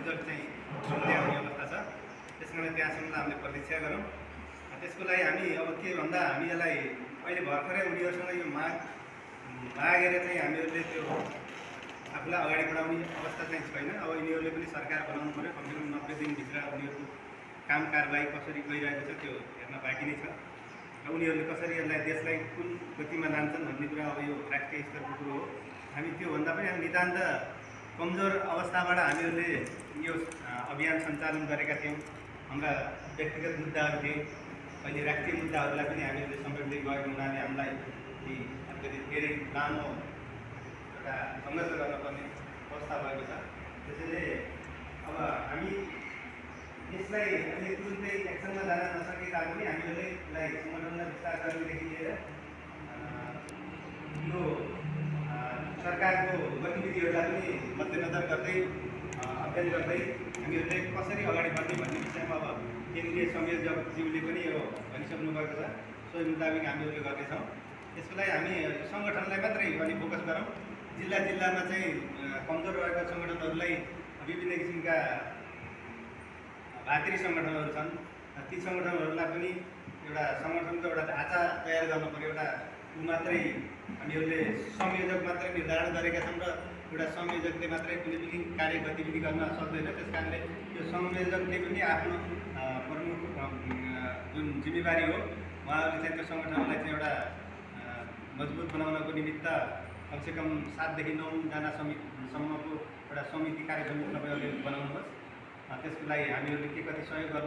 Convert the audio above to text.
Result चाहिँ सँगै आउने अवस्था छ। त्यस कारण त्यहाँसम्म हामीले प्रतीक्षा गरौँ। त्यसको लागि हामी अब के भन्दा हामी यसलाई अहिले भर्खरै उनीहरूसँग यो मागेर चाहिँ हामीहरूले त्यो आफूलाई अगाडि बढाउने अवस्था चाहिँ छैन। अब यिनीहरूले पनि सरकार बनाउनु पऱ्यो। कमसेकम 90 दिनभित्र उनीहरूको काम कारबाही कसरी गइरहेको छ त्यो हेर्न बाँकी नै छ। उनीहरूले कसरी यसलाई देशलाई कुन गतिमा लान्छन् भन्ने कुरा अब यो राष्ट्रिय स्तरको कुरो हो। हामी त्योभन्दा पनि हामी नितान्त कमजोर अवस्थाबाट हामीहरूले यो अभियान सञ्चालन गरेका थियौँ। हाम्रा व्यक्तिगत मुद्दाहरू थिए। अहिले राष्ट्रिय मुद्दाहरूलाई पनि हामीहरूले समेट्दै गएको हुनाले हामीलाई अलिकति धेरै लामो एउटा सङ्घर्ष गर्नुपर्ने अवस्था भएको छ। त्यसैले अब हामी यसलाई अहिले तुरुन्तै एक्सनमा जान नसके तापनि हामीले यसलाई सङ्गठनलाई विस्तार गर्नेदेखि लिएर यो सरकारको गतिविधिहरूलाई पनि मध्यनजर गर्दै अध्ययन गर्दै हामीहरूले कसरी अगाडि बढ्ने भन्ने विषयमा अब केन्द्रीय संयोजकज्यूले पनि यो भनिसक्नु भएको छ। सोही मुताबिक हामीहरूले गर्नेछौँ। त्यसको लागि हामी सङ्गठनलाई मात्रै अनि फोकस गरौँ। जिल्ला जिल्लामा चाहिँ कमजोर रहेका सङ्गठनहरूलाई विभिन्न किसिमका भातृ सङ्गठनहरू छन्। ती सङ्गठनहरूलाई पनि एउटा सङ्गठनको एउटा ढाँचा तयार गर्नु पर्यो। एउटा मात्रै हामीहरूले संयोजक मात्रै निर्धारण गरेका छौँ र एउटा संयोजकले मात्रै कुनै पनि कार्य गतिविधि गर्न सक्दैन। त्यस कारणले यो संयोजकले पनि आफ्नो प्रमुख जुन जिम्मेवारी हो उहाँहरूले चाहिँ त्यो सङ्गठनलाई चाहिँ एउटा मजबुत बनाउनको निमित्त कमसेकम 7 देखि 9 जना सम्मको एउटा समिति कार्यसमिति तपाईँहरूले बनाउनुहोस्। त्यसको लागि हामीहरूले के कति सहयोग गर्नु